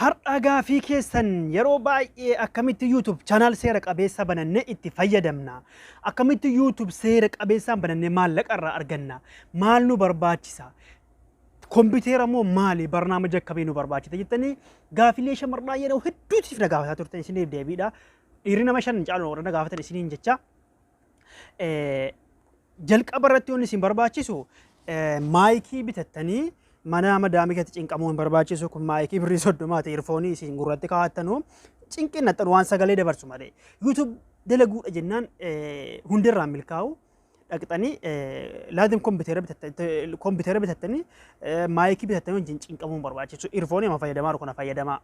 Har'a gaafii keessan yeroo baay'ee akkamitti YouTube channel seera qabeessa banannee itti fayyadamna? Akkamitti YouTube seera qabeessaan banannee maallaqa irraa arganna? Maal nu barbaachisa? Kompiitera moo maali? Barnaamaja akkamii nu barbaachisa jettanii gaafilee shamarraa yeroo hedduutiif na gaafataa turtan isiniif deebiidha. Dhiirri nama 5 caalu warra na gaafatan isiniin jecha. Jalqaba irratti wanni isin barbaachisu maayikii bitattanii mana madaamii keessatti cinqamuu hin barbaachisu. Kun maayikii birrii 30ti, irfoonii isin gurratti kaa'attanu cinqin naxxanu waan sagalee dabarsu malee. YouTube dalaguudha jennaan hundirraan milkaa'u dhaqxanii laazim kompiitera bitattanii maayikii bitattanii wajjin cinqamuu hin barbaachisu. Irfoonii amma fayyadamaa jiru kana fayyadamaa.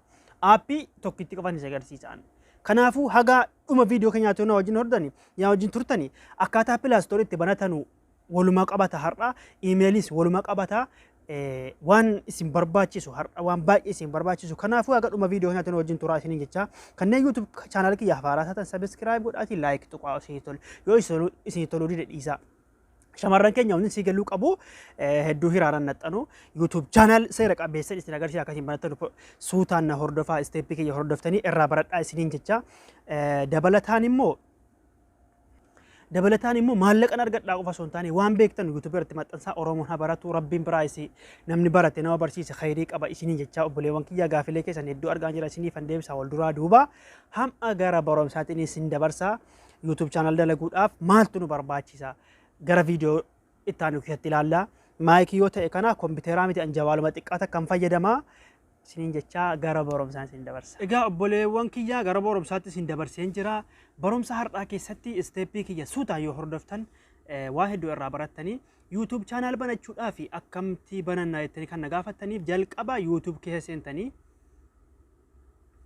Aappii tokkitti qofan isin agarsiisaan. Kanaafuu haga dhuma viidiyoo keenyaatti na wajjin hordani yaa wajjin turtani akkaataa Play Store itti banatanu waluma qabata, har'a iimeeliis waluma qabata, waan isin barbaachisu har'a waan baay'ee isin barbaachisu. Kanaafuu haga dhuma viidiyoo keenyaatti na wajjin turaa isiniin jecha. Kanneen YouTube channel kiyya haaraa taatan subscribe godhaatii like tuqaa, isinii tolu yoo isinii toluu dide dhiisaa. Shamarran keenya wanni sii galuu qabu hedduu hiraaran naxxanu YouTube channel seera qabeessa isin agarsiisa akkasiin banattanu suutaan na hordofaa, isteeppii kiyya hordoftanii irraa baradhaa isiniin jecha. Dabalataan immoo maallaqan argadhaa qofa osoo hin taane waan beektan YouTube irratti maxxansaa, Oromoon haa baratu, Rabbiin biraa isi namni barate nama barsiise khayrii qaba isiniin jecha. Obboleewwan kiyya, gaafilee keessan hedduu argaa jira, isiniifan deebisa wal duraa duuba. Hamma gara barumsaatiin isin dabarsaa. YouTube channel dalaguudhaaf maaltu nu barbaachisa? Gara viidiyoo itti aanu keessatti ilaalla. Maayikii yoo ta'e kana kompiiteraa miti, an jawaaluma xiqqaa takkan fayyadamaa isiniin jechaa gara barumsaan isin dabarsa. Egaa obboleewwan kiyyaa, gara barumsaatti isin dabarseen jira. Barumsa har'aa keessatti isteeppii kiyya suutaan yoo hordoftan waa hedduu irraa barattanii. YouTube channel banachuudhaaf akkamti banannaa jettanii kan na gaafattaniif, jalqaba YouTube keessa seentanii,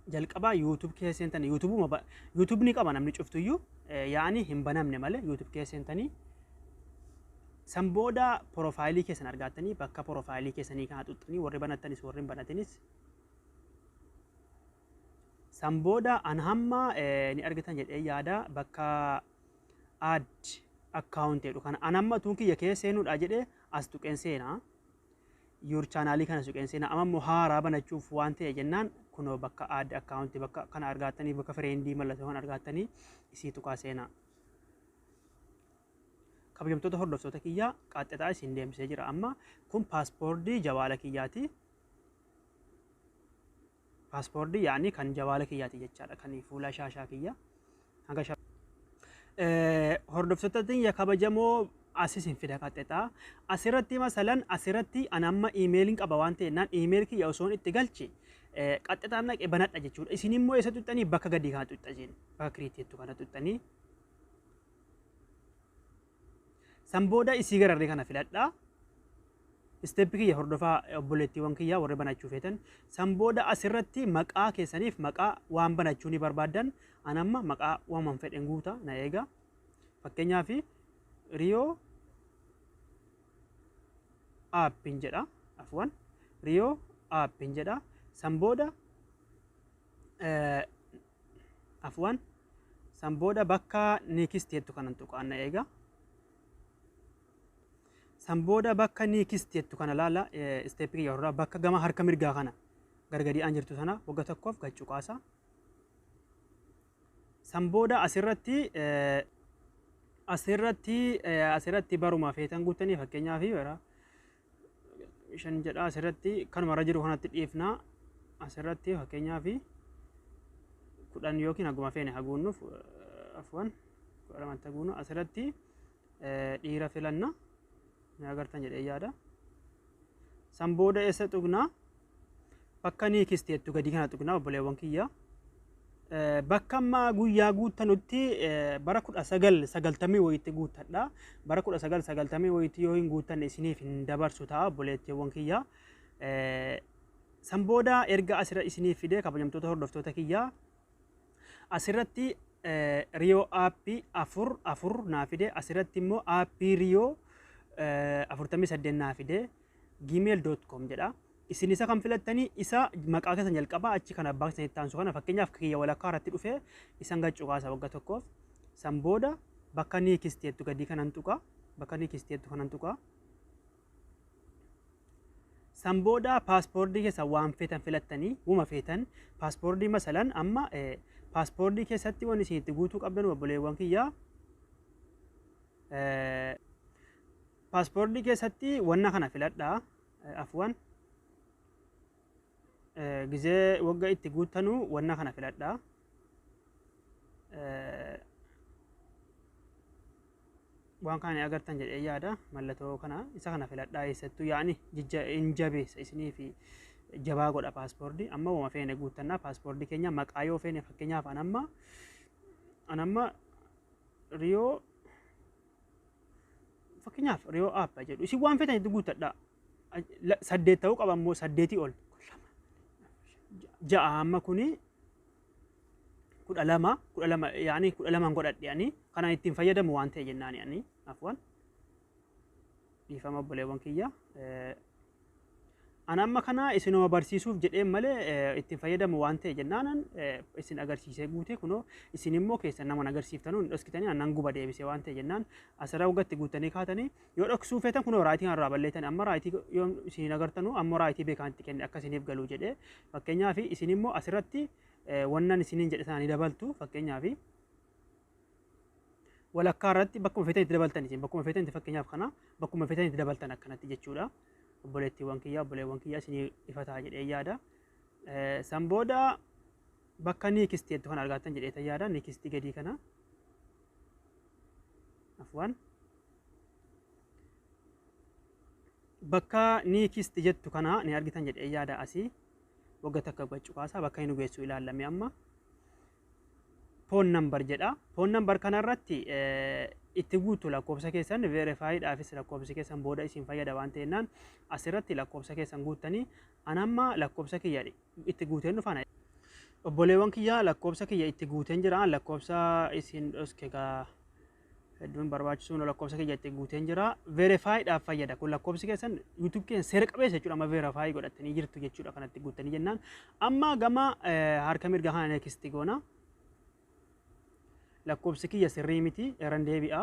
jalqaba YouTube keessa seentanii, YouTubeuma YouTube ni qaba namni cuftuyyuu, yaa'anii hin banamne malee, YouTube keessa seentanii san booda porofaayilii keessan argattanii bakka porofaayilii keessanii kana xuxxanii, warri banattanis warri hin banatinis. San booda an hamma ni argitan jedhee yaada, bakka add account jedhu kana an amma tuun kiyya keessa seenuudha jedhee as tuqeen seenaa. Your chaanaalii kana tuqeen seenaa. Amma immoo haaraa banachuuf waan ta'e jennaan kunoo bakka add account bakka kana argattanii, bakka fireendii mallattoo kana argattanii isii tuqaa seenaa. Kabajamtoota hordoftoota kiyyaa, qaxxaxaa isin deemsee jira. Amma kun paaspoortii jawaala kiyyaati. Paaspoortii yaani kan jawaala kiyyaati jechaadha, kan fuula shaashaa kiyya. Hanga hordoftoota kiyya kabajamoo, asis hin fida qaxxaxaa. Asirratti masalan asirratti an amma iimeeliin qaba waan ta'e naan iimeel kiyya osoon itti galche qaxxaxaan naqe banadha jechuudha. Isin immoo eessa xuxxanii? Bakka gadii kana xuxxasiin, bakka create kana xuxxanii san booda isii gararree kana filadhaa. Isteeppi kiyya hordofaa, obboleettiiwwan kiyya warri banachuu feetan. San booda asirratti maqaa keessaniif maqaa waan banachuu ni barbaaddan. An amma maqaa waaman fedhen guuta, na eega. Fakkeenyaaf Riyoo Aappin jedha. Afwan, Riyoo Aappin jedha. San booda, afwan, san booda bakka next jettu kanan tuqaan, na eega. San booda bakka next jettu kana laala, isteeppii kiyya hordofaa, bakka gama harka mirgaa kana gargadii aan jirtu sana wagga tokkoof gachuu qaasa. San booda asirratti baruma feetan guuttanii, fakkeenyaaf bara 5 jedha. Asirratti kanumarra jiru kanatti dhiifnaa. Asirratti fakkeenyaaf 10 yookiin haguma feene haguunnuuf, afwan, 12tti haguunnu. Asirratti dhiira filanna, ni agartan jedhee yaada. San booda eessa tuqnaa? Bakka next jettu gadii kana tuqnaa, obboleewwan kiyya. Bakka amma guyyaa guuttanutti bara 1990 wayitti guuttadha. Bara 1990 wayitti yoo hin guuttanne isiniif hin dabarsu ta'a, obboleettiiwwan kiyya. San booda erga asirra isiniif fide, kabajamtoota hordoftoota kiyya, asirratti Riyoo Aappii 4 4 naa fide, asirratti immoo Aappii Riyoo 48 naa fide, gmail.com jedha. Isin isa kan filattanii isa maqaa keessan jalqabaa achi kan abbaa keessan itti aansu kana, fakkeenyaaf kiyya walakkaa irratti dhufee isan gachuu kaasa wagga tokkoof. San booda bakka next jettu gadii kanan tuqa. Bakka next jettu kanan tuqa. San booda passwordii keessa waan feetan filattanii, wuma feetan passwordii, masalan amma passwordii keessatti wanni isin itti guutuu qabdan, obboleewwan kiyyaa, passwordii keessatti wanna kana filadhaa. Afwan, gizee wagga itti guuttanuu wanna kana filadhaa. Waan kana agartan jedhee yaada. Mallattoo kana, isa kana filadhaa. Eessattuu yaani hin jabeessa isinii fi jabaa godha passwordii. Amma wama feene guuttannaa passwordii keenya, maqaa yoo feene, fakkeenyaaf an amma Riyoo, fakkeenyaaf Riyoo App jedhu, isin waan feetan itti guuttadhaa. 8 ta'uu qaba immoo, 8 ol, 6, amma kuni 12, 12, yaani 12n godhadhe. Ani kanaan ittiin fayyadamu waan ta'e jennaani ani, afwan, dhiifama obboleewwan kiyya. Ani amma kana isinuma barsiisuuf jedheen malee ittiin fayyadamu waan ta'e jennaanan isin agarsiisee guute. Kunoo isin immoo keessan nama agarsiiftanuu hin dhoskitanii, annan guba deebisee waan ta'e jennaan asirra waggaatti guutanii kaatanii yoo dhoksuu feetan, kunoo rightii kanarraa balleettan. Amma rightii yoo isin agartanu, ammoo rightii beekaan itti kenne akka isiniif galuu jedhee. Fakkeenyaaf isin immoo asirratti wannan isiniin jedhe sana ni dabaltu. Fakkeenyaaf walakkaa irratti bakkuma feetan itti dabaltan, isin bakkuma feetan itti, fakkeenyaaf kana bakkuma feetan itti dabaltan akkanatti jechuudha. Obboleettiiwwan kiyyaa, obboleewwan kiyyaa, isinii ifataa jedhee yaada. San booda bakka nextii jettu kana argattan jedhee yaada, nextii gadii kana. Afwan. Bakka next jettu kana ni argitan jedhee yaada. Asii wagga takka gochuu kaasaa bakka inni geessu ilaalame. Amma phone number jedha. Phone number kanarratti itti guutu lakkoofsa keessan. Verifydhaafis lakkoofsi keessan booda isin fayyada waan ta'ennaan asirratti lakkoofsa keessan guuttanii. An amma lakkoofsa kiyya itti guuteen dhufana. Obboleewwan kiyya, lakkoofsa kiyya itti guuteen jira. Lakkoofsa isin dhoske gaa hedduun barbaachisuun lakkoofsa kiyya itti guuteen jira. Verifydhaaf fayyada. Kun lakkoofsi keessan YouTube keessan seera qabeessa jechuudha. Amma verify godhattanii jirtu jechuudha kanatti guuttanii jennaan. Amma gama harka mirga kana next goona. Lakkoofsi kiyya sirrii miti, irran deebi'a.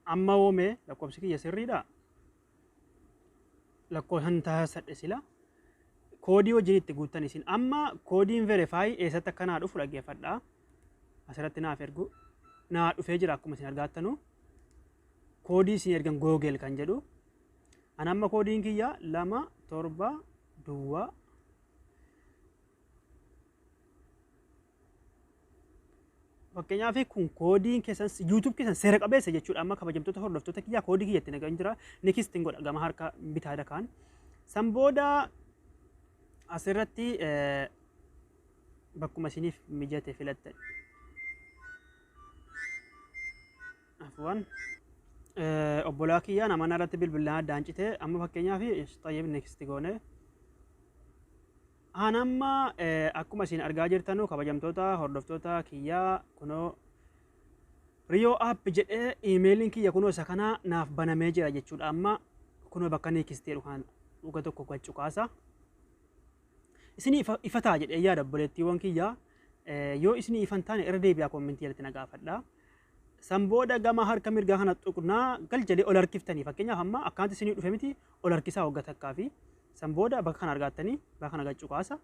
Amma woome lakkoofsi kiyya sirriidha. Lakkoofsan taasisadhe sila. Koodii wajjin itti guuttan isin. Amma koodiin verify eessatti akka naa dhufu dhaggeeffadha. Asirratti naaf ergu. Naa dhufee jira akkuma isin argaattanu. Koodii isin ergan Google kan jedhu. An amma koodiin kiyya 2 7 duwwaa. Fakkeenyaaf kun koodiin keessan YouTube keessan seera qabeessa jechuudha. Amma kabajamtoota hordoftoota kiyyaa, koodii kiyyatti nagaan jira. Nextiin godha gama harka bitaa dakaan. San booda asirratti bakkuma isiniif mijate filattan. Afwan. Obbolaa kiyyaa, nama irratti bilbilaan addaan cite. Amma fakkeenyaaf xayyib next goone. An amma akkuma isin argaa jirtanu, kabajamtoota hordoftoota kiyyaa, kunoo Riyoo App jedhee iimeeliin kiyya kunoo isa kana naaf banamee jira jechuudha. Amma kunoo bakka next jedhu kan dhuga tokko gachu kaasa. Isin ifa ta'a jedhee yaada, obboleettiiwwan kiyyaa. Yoo isin ifan taane irra deebi'aa commentii jalatti na gaafadha. San booda gama harka mirgaa kana tuqnaa gal jedhee ol harkiftanii, fakkeenyaaf amma akkaanti isinii dhufe miti, ol harkisaa waggaa takkaa fi san booda bakka kana argattanii bakka kana gachuu kaasa.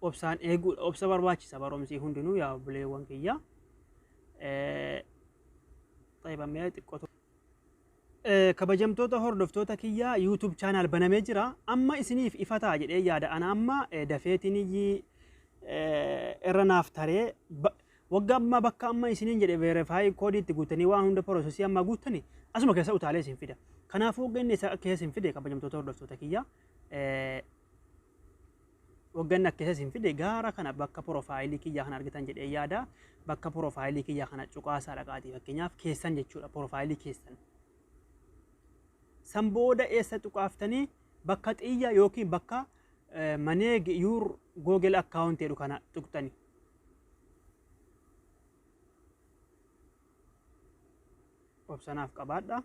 Obsaan eeguu, obsa barbaachisa barumsi hundinuu, yaa obboleewwan kiyya. Xayyibamee xiqqoo. Kabajamtoota hordoftoota kiyyaa, YouTube channel banamee jira. Amma isiniif ifa ta'a jedhee yaada. Ana amma dafeetiin irra naaf taree waggaa amma bakka amma isiniin jedhe verify koodii itti guutanii waan hunda processii amma guuttanii asuma keessa utaalee isin fida. Kanaafuu waggaa inni isa keessa isin fide, kabajamtoota hordoftoota kiyyaa, waggaa inni akka keessa isin fide gaara kana bakka profileii kiyyaa kana argitan jedhee yaada. Bakka profileii kiyyaa kana cuqaasaa dhaqaatii, fakkeenyaaf keessan jechuudha, profileii keessan. San booda eessa tuqaaftanii? Bakka xiyya yookiin bakka manage your Google account jedhu kana tuqxani. Obsanaaf qabaadha.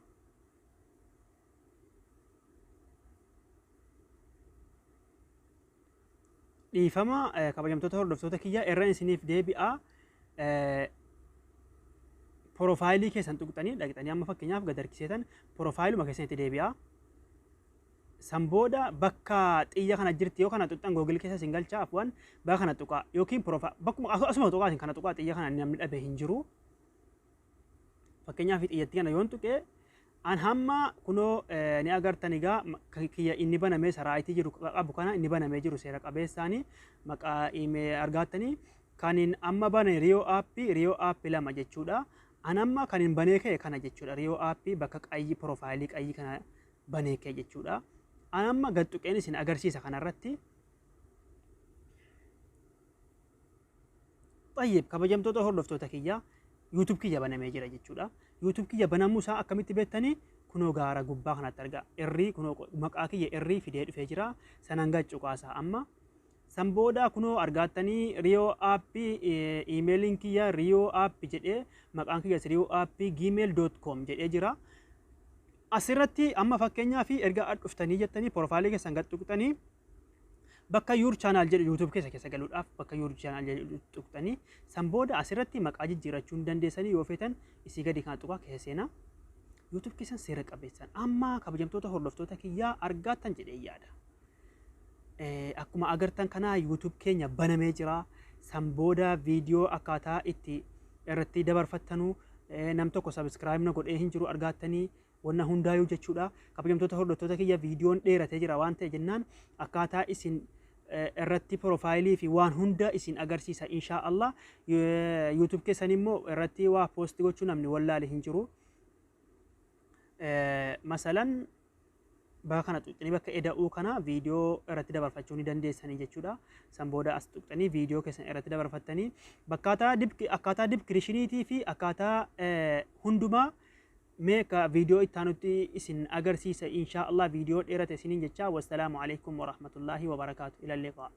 Dhiifama, kabajamtoota hordoftoota kiyya, irra isiniif deebi'a. Profile keessan tuqxanii dhaqxanii amma fakkeenyaaf gad harkiseetan profileuma keessanitti deebi'a. San booda bakka xiyya kana jirti yoo kana tuqxan Google keessa isin galcha, afwan, bakka kana tuqaa yookiin bakkuma asuma tuqaa isin kana tuqaa, xiyya kana namni dhabe hin jiru. Fakkeenyaaf xiyyattii kana yoon tuqee an hamma kunoo ni agartan egaa kiyya inni banamee saraayitii jiru qabu kana inni banamee jiru seera qabeessaanii maqaa argaattanii kanin amma bane Riyoo App, Riyoo App 2 jechuudha. An amma kan hin banee ka'e kana jechuudha. Riyoo App bakka qayyi profile qayyi kana banee ka'e jechuudha. An amma gad tuqeen isin agarsiisa kanarratti. Xayyib, kabajamtoota hordoftoota kiyya, YouTube kiyya banamee jira jechuudha. YouTube kiyya banamuu isaa akkamitti beektanii? Kunoo gaara gubbaa kanatti argaa. Irrii kunoo maqaa kiyya irrii fidee dhufee jira. Sanaan gad cuqaasaa amma. San booda kunoo argaattanii Riyoo App, emailiin kiyya Riyoo App jedhee, maqaan kiyyas riyooapp@gmail.com jedhee jira. Asirratti amma fakkeenyaa fi erga dhuftanii jettanii profile keessan gad tuqxanii bakka your channel jedhu YouTube keessa keessa galuudhaaf bakka your channel jedhu tuqxanii san booda asirratti maqaa jijjiirachuu hin dandeessanii yoo feetan isii gadi kana tuqaa keessa seenaa. YouTube keessan seera qabeessan amma kabajamtoota hordoftoota kiyyaa argaattan jedhee yaada. Akkuma agartan kana YouTube keenya banamee jira. San booda viidiyoo akkaataa itti irratti dabarfattanuu nam tokko subscribe na godhee hin jiru argaattanii wanna hundaayyuu jechuudha. Kabajamtoota hordoftoota kiyya, viidiyoon dheeratee jira waan ta'e jennaan akkaataa isin irratti profile fi waan hunda isin agarsiisa inshaa Allah. YouTube keessan immoo irratti waa post gochuu namni wallaale hin jiru. Masalan bakka kana tuqxanii bakka eda'uu kana viidiyoo irratti dabarfachuu ni dandeessanii jechuudha. San booda as tuqxanii viidiyoo keessan irratti dabarfattanii bakkaataa akkaataa descriptioniitii fi akkaataa hundumaa mee ka viidiyoo itti aanutti isin agarsiisa inshaa Allah. Viidiyoo dheerate isiniin jecha. Wassalaamu alaikum warahmatullaahi wabarakaatu, ila liqaa.